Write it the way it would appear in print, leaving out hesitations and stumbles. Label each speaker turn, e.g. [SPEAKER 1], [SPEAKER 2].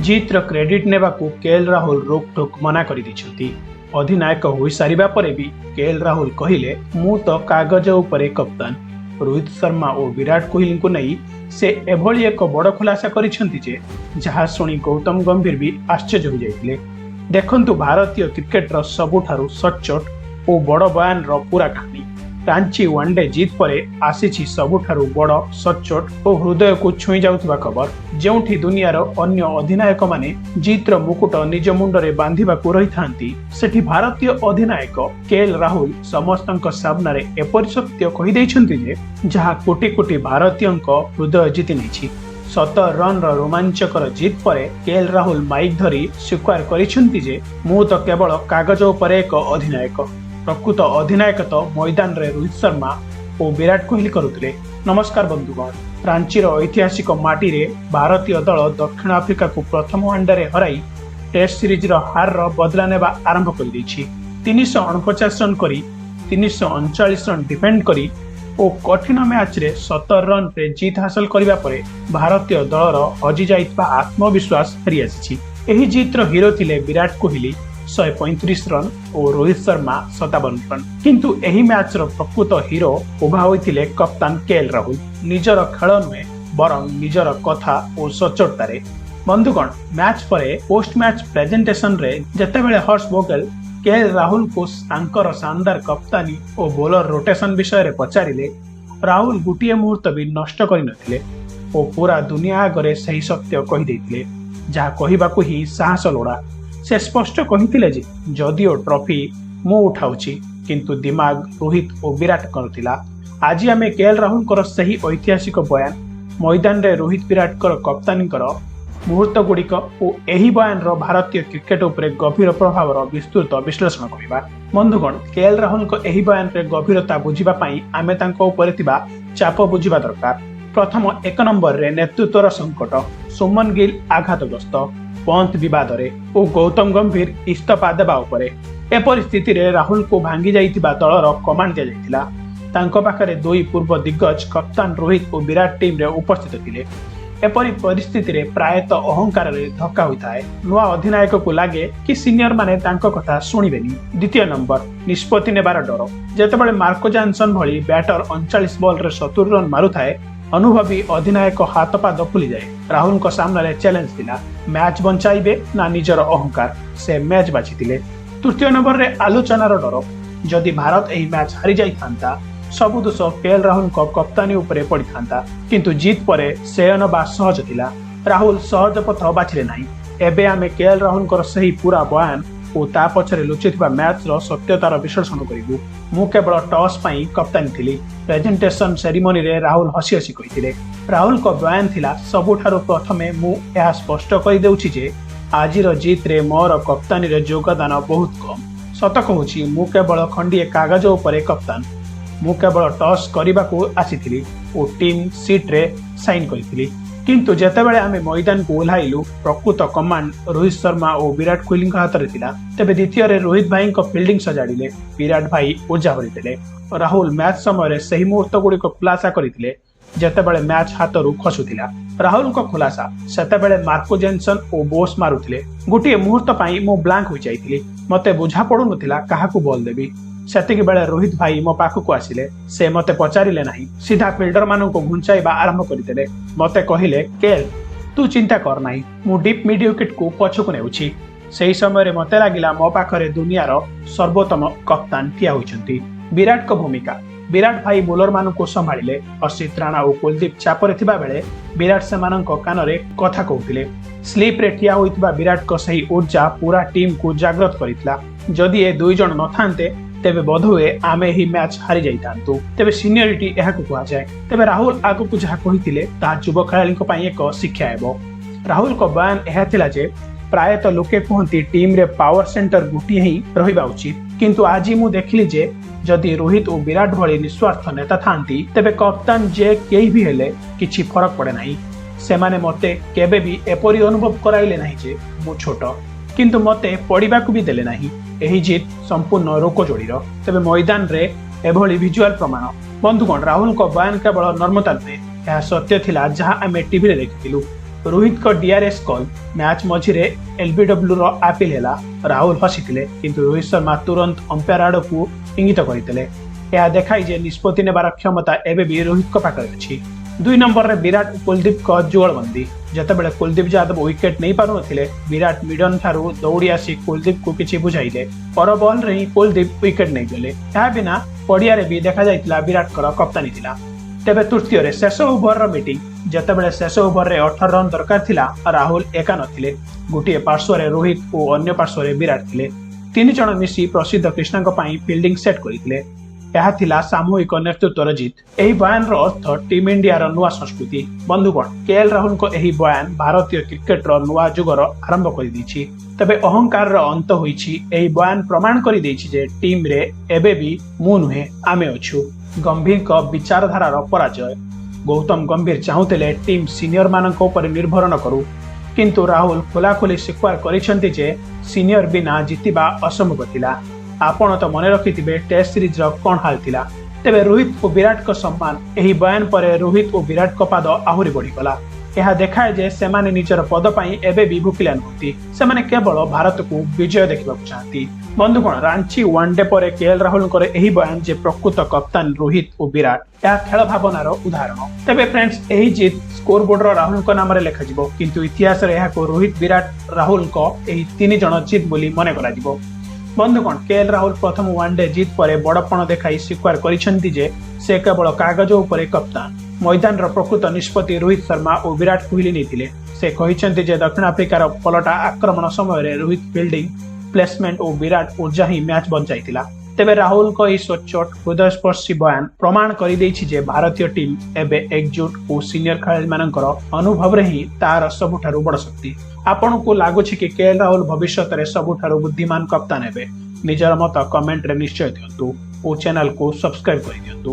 [SPEAKER 1] ଜିତ୍ର credit ନେବାକୁ KL Rahul ରୋକଠୋକ୍ ମନା କରିଦେଇଛନ୍ତି। ଅଧିନାୟକ ହୋଇସାରିବା ପରେ ବି କେଏଲ୍ ରାହୁଲ କହିଲେ, "ମୁଁ ତ କାଗଜ ଉପରେ କପ୍ତାନ।" ରୋହିତ ଶର୍ମା ଓ ବିରାଟ କୋହଲିଙ୍କୁ ନେଇ ସେ ଏଭଳି ଏକ ବଡ଼ ଖୁଲାସା କରିଛନ୍ତି ଯେ ଯାହା ଶୁଣି ଗୌତମ ଗମ୍ଭୀର ବି ଆଶ୍ଚର୍ଯ୍ୟ ହୋଇଯାଇଥିଲେ। ଦେଖନ୍ତୁ ଭାରତୀୟ କ୍ରିକେଟର ସବୁଠାରୁ ସଚ୍ଚୋଟ ଓ ବଡ଼ ବୟାନର ପୁରା କାହାଣୀ। ରାଞ୍ଚି ୱାନଡେ ଜିତ୍ ପରେ ଆସିଛି ସବୁଠାରୁ ବଡ଼, ସଚ୍ଚୋଟ ଓ ହୃଦୟକୁ ଛୁଇଁ ଯାଉଥିବା ଖବର। ଯେଉଁଠି ଦୁନିଆର ଅନ୍ୟ ଅଧିନାୟକମାନେ ଜିତ୍ର ମୁକୁଟ ନିଜ ମୁଣ୍ଡରେ ବାନ୍ଧିବାକୁ ରହିଥାନ୍ତି, ସେଠି ଭାରତୀୟ ଅଧିନାୟକ କେଏଲ୍ ରାହୁଲ ସମସ୍ତଙ୍କ ସାମ୍ନାରେ ଏପରି ସତ୍ୟ କହିଦେଇଛନ୍ତି ଯେ ଯାହା କୋଟି କୋଟି ଭାରତୀୟଙ୍କ ହୃଦୟ ଜିତି ନେଇଛି। 17 ରନ୍ର ରୋମାଞ୍ଚକର ଜିତ୍ ପରେ କେଏଲ୍ ରାହୁଲ ମାଇକ୍ ଧରି ସ୍ୱୀକାର କରିଛନ୍ତି ଯେ ମୁଁ ତ କେବଳ କାଗଜ ଉପରେ ଏକ ଅଧିନାୟକ, ପ୍ରକୃତ ଅଧିନାୟକ ତ ମଇଦାନରେ ରୋହିତ ଶର୍ମା ଓ ବିରାଟ କୋହଲି କରୁଥିଲେ। ନମସ୍କାର ବନ୍ଧୁଗଣ। ରାଞ୍ଚିର ଐତିହାସିକ ମାଟିରେ ଭାରତୀୟ ଦଳ ଦକ୍ଷିଣ ଆଫ୍ରିକାକୁ ପ୍ରଥମ ୱାନଡେରେ ହରାଇ ଟେଷ୍ଟ ସିରିଜର ହାରର ବଦଲା ନେବା ଆରମ୍ଭ କରିଦେଇଛି। 349 ରନ୍ କରି, 339 ରନ୍ ଡିଫେଣ୍ଡ କରି ଓ କଠିନ ମ୍ୟାଚରେ 17 ରନ୍ରେ ଜିତ୍ ହାସଲ କରିବା ପରେ ଭାରତୀୟ ଦଳର ହଜି ଯାଇଥିବା ଆତ୍ମବିଶ୍ୱାସ ଫେରିଆସିଛି। ଏହି ଜିତ୍ର ହିରୋ ଥିଲେ ବିରାଟ କୋହଲି 135 ରନ୍ ଓ ରୋହିତ ଶର୍ମା 57 ରନ୍। କିନ୍ତୁ ଏହି ମ୍ୟାଚର ପ୍ରକୃତ ହିରୋ ଉଭା ହୋଇଥିଲେ କପ୍ତାନ କେଏଲ୍ ରାହୁଲ, ନିଜର ଖେଳ ନୁହେଁ, ବରଂ ନିଜର କଥା ଓ ସଚ୍ଚୋଟତାରେ। ବନ୍ଧୁଗଣ, ମ୍ୟାଚ ପରେ ପୋଷ୍ଟ ମ୍ୟାଚ ପ୍ରେଜେଣ୍ଟେସନରେ ଯେତେବେଳେ ହର୍ଷ ଭୋଗେଲ କେଏଲ୍ ରାହୁଲଙ୍କୁ ତାଙ୍କର ଶାନଦାର କପ୍ତାନୀ ଓ ବୋଲର ରୋଟେସନ ବିଷୟରେ ପଚାରିଲେ, ରାହୁଲ ଗୋଟିଏ ମୁହୂର୍ତ୍ତ ବି ନଷ୍ଟ କରିନଥିଲେ ଓ ପୁରା ଦୁନିଆ ଆଗରେ ସେହି ସତ୍ୟ କହିଦେଇଥିଲେ, ଯାହା କହିବାକୁ ହିଁ ସାହସ ଲୋଡ଼ା। ସେ ସ୍ପଷ୍ଟ କହିଥିଲେ ଯେ ଯଦିଓ ଟ୍ରଫି ମୁଁ ଉଠାଉଛି, କିନ୍ତୁ ଦିମାଗ ରୋହିତ ଓ ବିରାଟଙ୍କର ଥିଲା। ଆଜି ଆମେ କେଏଲ୍ ରାହୁଲଙ୍କର ସେହି ଐତିହାସିକ ବୟାନ, ମଇଦାନରେ ରୋହିତ ବିରାଟଙ୍କର କପ୍ତାନୀଙ୍କର ମୁହୂର୍ତ୍ତ ଗୁଡ଼ିକ ଓ ଏହି ବୟାନର ଭାରତୀୟ କ୍ରିକେଟ ଉପରେ ଗଭୀର ପ୍ରଭାବର ବିସ୍ତୃତ ବିଶ୍ଳେଷଣ କରିବା। ବନ୍ଧୁଗଣ, କେଏଲ୍ ରାହୁଲଙ୍କ ଏହି ବୟାନରେ ଗଭୀରତା ବୁଝିବା ପାଇଁ ଆମେ ତାଙ୍କ ଉପରେ ଥିବା ଚାପ ବୁଝିବା ଦରକାର। ପ୍ରଥମ, ଏକ ନମ୍ବରରେ ନେତୃତ୍ୱର ସଙ୍କଟ। ଶୁଭମନ ଗିଲ୍ ଆଘାତଗ୍ରସ୍ତ, ପନ୍ତ ବିବାଦରେ ଓ ଗୌତମ ଗମ୍ଭୀର ଇସ୍ତଫା ଦେବା ଉପରେ। ଏପରି ସ୍ଥିତିରେ ରାହୁଲଙ୍କୁ ଭାଙ୍ଗି ଯାଇଥିବା ଦଳର କମାଣ୍ଡ ଦିଆଯାଇଥିଲା। ତାଙ୍କ ପାଖରେ ଦୁଇ ପୂର୍ବ ଦିଗ୍ଗଜ କପ୍ତାନ ରୋହିତ ଓ ବିରାଟ ଟିମ୍ରେ ଉପସ୍ଥିତ ଥିଲେ। ଏପରି ପରିସ୍ଥିତିରେ ପ୍ରାୟତଃ ଅହଙ୍କାରରେ ଧକ୍କା ହୋଇଥାଏ। ନୂଆ ଅଧିନାୟକକୁ ଲାଗେ କି ସିନିୟର ମାନେ ତାଙ୍କ କଥା ଶୁଣିବେନି। ଦ୍ୱିତୀୟ ନମ୍ବର, ନିଷ୍ପତ୍ତି ନେବାର ଡର। ଯେତେବେଳେ ମାର୍କୋ ଜାନସନ ଭଳି ବ୍ୟାଟର 39 ବଲରେ 70 ରନ୍ ମାରୁଥାଏ, ଅନୁଭବୀ ଅଧିନାୟକ ହାତ ପାଦ ଫୁଲିଯାଏ। ରାହୁଲଙ୍କ ସାମ୍ନାରେ ଚ୍ୟାଲେଞ୍ଜ ଥିଲା, ମ୍ୟାଚ୍ ବଞ୍ଚାଇବେ ନା ନିଜର ଅହଙ୍କାର? ସେ ମ୍ୟାଚ୍ ବାଛିଥିଲେ। ତୃତୀୟ ନମ୍ବରରେ ଆଲୋଚନାର ଡର। ଯଦି ଭାରତ ଏହି ମ୍ୟାଚ୍ ହାରି ଯାଇଥାନ୍ତା, ସବୁ ଦୋଷ କେଏଲ୍ ରାହୁଲଙ୍କ କପ୍ତାନୀ ଉପରେ ପଡ଼ିଥାନ୍ତା। କିନ୍ତୁ ଜିତ୍ ପରେ ଶ୍ରେୟ ନେବା ସହଜ ଥିଲା। ରାହୁଲ ସହଜ ପଥ ବାଛିଲେ ନାହିଁ। ଏବେ ଆମେ କେଏଲ୍ ରାହୁଲଙ୍କର ସେହି ପୁରା ବୟାନ ଓ ତା ପଛରେ ଲୁଚିଥିବା ମ୍ୟାଚ୍ର ସତ୍ୟତାର ବିଶ୍ଳେଷଣ କରିବୁ। "ମୁଁ କେବଳ ଟସ୍ ପାଇଁ କପ୍ତାନୀ ଥିଲି", ପ୍ରେଜେଣ୍ଟେସନ ସେରିମନିରେ ରାହୁଲ ହସି ହସି କହିଥିଲେ। ରାହୁଲଙ୍କ ବୟାନ ଥିଲା, "ସବୁଠାରୁ ପ୍ରଥମେ ମୁଁ ଏହା ସ୍ପଷ୍ଟ କରିଦେଉଛି ଯେ ଆଜିର ଜିତ୍ରେ ମୋର କପ୍ତାନୀର ଯୋଗଦାନ ବହୁତ କମ୍। ସତ କହୁଛି, ମୁଁ କେବଳ ଖଣ୍ଡିଏ କାଗଜ ଉପରେ କପ୍ତାନ। ମୁଁ କେବଳ ଟସ୍ କରିବାକୁ ଆସିଥିଲି ଓ ଟିମ୍ ସିଟ୍ରେ ସାଇନ୍ କରିଥିଲି। କିନ୍ତୁ ଯେତେବେଳେ ଆମେ ମଇଦାନକୁ ଓହ୍ଲାଇଲୁ, ପ୍ରକୃତ କମାଣ୍ଡ ରୋହିତ ଶର୍ମା ଓ ବିରାଟ କୋହଲିଙ୍କ ହାତରେ ଥିଲା।" ତେବେ ଦ୍ୱିତୀୟରେ ରୋହିତ ଭାଇଙ୍କ ଫିଲ୍ଡିଂ ସଜାଡ଼ିଲେ, ବିରାଟ ଭାଇ ଉର୍ଜା ଭରିଦେଲେ। ରାହୁଲ ମ୍ୟାଚ୍ ସମୟରେ ସେହି ମୁହୂର୍ତ୍ତ ଗୁଡ଼ିକ ଖୁଲାସା କରିଥିଲେ, ଯେତେବେଳେ ମ୍ୟାଚ୍ ହାତରୁ ଖସୁଥିଲା। ରାହୁଲଙ୍କ ଖୁଲାସା, "ସେତେବେଳେ ମାର୍କୋ ଜେନସନ୍ ଓ ବୋସ୍ ମାରୁଥିଲେ। ଗୋଟିଏ ମୁହୂର୍ତ୍ତ ପାଇଁ ମୁଁ ବ୍ଲାଙ୍କ ହୋଇଯାଇଥିଲି। ମତେ ବୁଝା ପଡୁନଥିଲା କାହାକୁ ବଲ୍ ଦେବି। ସେତିକି ବେଳେ ରୋହିତ ଭାଇ ମୋ ପାଖକୁ ଆସିଲେ। ସେ ମତେ ପଚାରିଲେ ନାହିଁ, ସିଧା ଫିଲ୍ଡରମାନଙ୍କୁ ଘୁଞ୍ଚାଇବା ଆରମ୍ଭ କରିଦେଲେ। ମତେ କହିଲେ, 'କେଏଲ୍, ତୁ ଚିନ୍ତା କର ନାହିଁ, ମୁଁ ଡିପ୍ ମିଡ୍ ୱିକେଟକୁ ପଛକୁ ନେଉଛି।' ସେହି ସମୟରେ ମତେ ଲାଗିଲା ମୋ ପାଖରେ ଦୁନିଆର ସର୍ବୋତ୍ତମ କପ୍ତାନ ଠିଆ ହୋଇଛନ୍ତି।" ବିରାଟଙ୍କ ଭୂମିକା। ବିରାଟ ଭାଇ ବୋଲରମାନଙ୍କୁ ସମ୍ଭାଳିଲେ। ହର୍ଷିତ ରାଣା ଓ କୁଲଦୀପ ଚାପରେ ଥିବାବେଳେ ବିରାଟ ସେମାନଙ୍କ କାନରେ କଥା କହୁଥିଲେ। ସ୍ଲିପ୍ରେ ଠିଆ ହୋଇଥିବା ବିରାଟଙ୍କ ସେହି ଉର୍ଜା ପୁରା ଟିମ୍କୁ ଜାଗ୍ରତ କରିଥିଲା। ଯଦି ଏ ଦୁଇ ଜଣ ନଥାନ୍ତେ, ତେବେ ବୋଧହୁଏ ଆମେ ଏହି ମ୍ୟାଚ୍ ହାରି ଯାଇଥାନ୍ତୁ। ତେବେ ସିନିୟରିଟି ଏହାକୁ କୁହାଯାଏ। ତେବେ ରାହୁଲ ଆଗକୁ ଯାହା କହିଥିଲେ, ତାହା ଯୁବ ଖେଳାଳିଙ୍କ ପାଇଁ ଏକ ଶିକ୍ଷା ହେବ। ରାହୁଲଙ୍କ ବୟାନ ଏହା ଥିଲା ଯେ ପ୍ରାୟତଃ ଲୋକେ କୁହନ୍ତି ଟିମ୍ରେ ପାୱାର ସେଣ୍ଟର ଗୋଟିଏ ହିଁ ରହିବା ଉଚିତ। କିନ୍ତୁ ଆଜି ମୁଁ ଦେଖିଲି ଯେ ଯଦି ରୋହିତ ଓ ବିରାଟ ଭଳି ନିସ୍ୱାର୍ଥ ନେତା ଥାନ୍ତି, ତେବେ କପ୍ତାନ ଯେ କେହି ବି ହେଲେ କିଛି ଫରକ ପଡ଼େ ନାହିଁ। ସେମାନେ ମୋତେ କେବେ ବି ଏପରି ଅନୁଭବ କରାଇଲେ ନାହିଁ ଯେ ମୁଁ ଛୋଟ, କିନ୍ତୁ ମୋତେ ପଡ଼ିବାକୁ ବି ଦେଲେ ନାହିଁ। ଏହି ଜିତ୍ ସମ୍ପୂର୍ଣ୍ଣ ରୋକ ଯୋଡ଼ିର। ତେବେ ମଇଦାନରେ ଏଭଳି ଭିଜୁଆଲ ପ୍ରମାଣ। ବନ୍ଧୁଗଣ, ରାହୁଲଙ୍କ ବୟାନ କେବଳ ନର୍ମତା ନୁହେଁ, ଏହା ସତ୍ୟ ଥିଲା, ଯାହା ଆମେ ଟିଭିରେ ଦେଖିଥିଲୁ। ରୋହିତଙ୍କ ଡିଆର୍ଏସ୍ କଲ୍। ମ୍ୟାଚ୍ ମଝିରେ ଏଲ୍ବିଡବ୍ଲ୍ୟୁର ଆପିଲ୍ ହେଲା। ରାହୁଲ ହସିଥିଲେ, କିନ୍ତୁ ରୋହିତ ଶର୍ମା ତୁରନ୍ତ ଅମ୍ପାୟାର ଆଡ଼କୁ ଇଙ୍ଗିତ କରିଥିଲେ। ଏହା ଦେଖାଏ ଯେ ନିଷ୍ପତ୍ତି ନେବାର କ୍ଷମତା ଏବେ ବି ରୋହିତଙ୍କ ପାଖରେ ଅଛି। 2 ନମ୍ବରରେ ବିରାଟ ଓ କୁଲଦୀପଙ୍କ ଯୁଗଳବନ୍ଦୀ। ଯେତେବେଳେ କୁଲଦୀପ ଯାଦବ ୱିକେଟ୍ ନେଇପାରୁନଥିଲେ, ବିରାଟ ମିଡନ୍ ଠାରୁ ଦୌଡ଼ି ଆସି କୁଲଦୀପକୁ କିଛି ବୁଝାଇଲେ। ପର ବଲରେ ହିଁ କୁଲଦୀପ ୱିକେଟ୍ ନେଇଗଲେ। ଏହା ବିନା ପଡ଼ିଆରେ ବି ଦେଖାଯାଇଥିଲା ବିରାଟଙ୍କର କପ୍ତାନୀ ଥିଲା। ତେବେ ତୃତୀୟରେ ଶେଷ ଓଭରର ମିଟିଂ। ଯେତେବେଳେ ଶେଷ ଓଭରରେ 18 ରନ୍ ଦରକାର ଥିଲା, ରାହୁଲ ଏକା ନଥିଲେ। ଗୋଟିଏ ପାର୍ଶ୍ୱରେ ରୋହିତ ଓ ଅନ୍ୟ ପାର୍ଶ୍ୱରେ ବିରାଟ ଥିଲେ। ତିନି ଜଣ ମିଶି ପ୍ରସିଦ୍ଧ କ୍ରିଷ୍ଣାଙ୍କ ପାଇଁ ଫିଲ୍ଡିଂ ସେଟ୍ କରିଥିଲେ। ଏହା ଥିଲା ସାମୂହିକ ନେତୃତ୍ୱର ଜିତ୍। ଏହି ବୟାନର ଅର୍ଥ ଟିମ୍ ଇଣ୍ଡିଆର ନୂଆ ସଂସ୍କୃତି। ବନ୍ଧୁଗଣ, କେଏଲ ରାହୁଲଙ୍କ ଏହି ବୟାନ ଭାରତୀୟ କ୍ରିକେଟର ନୂଆ ଯୁଗର ଆରମ୍ଭ କରିଦେଇଛି। ତେବେ ଅହଙ୍କାରର ଅନ୍ତ ହୋଇଛି। ଏହି ବୟାନ ପ୍ରମାଣ କରିଦେଇଛି ଯେ ଟିମ୍ରେ ଏବେ ବି ମୁଁ ନୁହେଁ, ଆମେ ଅଛୁ। ଗମ୍ଭୀରଙ୍କ ବିଚାରଧାରାର ପରାଜୟ। ଗୌତମ ଗମ୍ଭୀର ଚାହୁଁଥିଲେ ଟିମ୍ ସିନିୟରମାନଙ୍କ ଉପରେ ନିର୍ଭର ନ କରୁ, କିନ୍ତୁ ରାହୁଲ ଖୋଲାଖୋଲି ସ୍ୱୀକାର କରିଛନ୍ତି ଯେ ସିନିୟର ବିନା ଜିତିବା ଅସମ୍ଭବ ଥିଲା। ଆପଣ ତ ମନେ ରଖିଥିବେ ଟେଷ୍ଟ ସିରିଜର କ'ଣ ହାଲ ଥିଲା। ତେବେ ରୋହିତ ଓ ବିରାଟଙ୍କ ସମ୍ମାନ। ଏହି ବୟାନ ପରେ ରୋହିତ ଓ ବିରାଟଙ୍କ ପାଦ ଆହୁରି ବଢିଗଲା। ଏହା ଦେଖାଏ ଯେ ସେମାନେ ନିଜର ପଦ ପାଇଁ ଏବେ ବି ଭୋକିଲା ନୁହନ୍ତି। ସେମାନେ କେବଳ ଭାରତକୁ ବିଜୟ ଦେଖିବାକୁ ଚାହାନ୍ତି। ବନ୍ଧୁଗଣ, ରାଞ୍ଚି ୱାନଡେ ପରେ କେଏଲ ରାହୁଲଙ୍କର ଏହି ବୟାନ ଯେ ପ୍ରକୃତ କପ୍ତାନ ରୋହିତ ଓ ବିରାଟ, ଏହା ଖେଳ ଭାବନାର ଉଦାହରଣ। ତେବେ ଫ୍ରେଣ୍ଡସ୍, ଏହି ଜିତ୍ ସ୍କୋର ବୋର୍ଡର ରାହୁଲଙ୍କ ନାମରେ ଲେଖାଯିବ, କିନ୍ତୁ ଇତିହାସରେ ଏହାକୁ ରୋହିତ, ବିରାଟ, ରାହୁଲଙ୍କ ଏହି ତିନି ଜଣ ଜିତ୍ ବୋଲି ମନେ କରାଯିବ। ବନ୍ଧୁଗଣ, କେଏଲ ରାହୁଲ ପ୍ରଥମ ୱାନଡେ ଜିତ୍ ପରେ ବଡ଼ପଣ ଦେଖାଇ ସ୍ୱୀକାର କରିଛନ୍ତି ଯେ ସେ କେବଳ କାଗଜ ଉପରେ କପ୍ତାନ। ମଇଦାନର ପ୍ରକୃତ ନିଷ୍ପତ୍ତି ରୋହିତ ଶର୍ମା ଓ ବିରାଟ କୋହଲି ନେଇଥିଲେ। ସେ କହିଛନ୍ତି ଯେ ଦକ୍ଷିଣ ଆଫ୍ରିକାର ପଲଟା ଆକ୍ରମଣ ସମୟରେ ରୋହିତ ଫିଲ୍ଡିଂ ପ୍ଲେସମେଣ୍ଟ ଓ ବିରାଟ ଉର୍ଜା ହିଁ ମ୍ୟାଚ୍ ବଞ୍ଚାଇଥିଲା। ତେବେ ରାହୁଲଙ୍କ ଏହି ସଚ୍ଚୋଟ, ହୃଦୟସ୍ପର୍ଶୀ ବୟାନ ପ୍ରମାଣ କରିଦେଇଛି ଯେ ଭାରତୀୟ ଟିମ୍ ଏବେ ଏକଜୁଟ ଓ ସିନିୟର ଖେଳାଳିମାନଙ୍କର ଅନୁଭବରେ ହିଁ ତାର ସବୁଠାରୁ ବଡ଼ ଶକ୍ତି। ଆପଣଙ୍କୁ ଲାଗୁଛି କି କେଏଲ ରାହୁଲ ଭବିଷ୍ୟତରେ ସବୁଠାରୁ ବୁଦ୍ଧିମାନ କପ୍ତାନ ହେବେ? ନିଜର ମତ କମେଣ୍ଟରେ ନିଶ୍ଚୟ ଦିଅନ୍ତୁ ଓ ଚ୍ୟାନେଲକୁ ସବସ୍କ୍ରାଇବ କରିଦିଅନ୍ତୁ।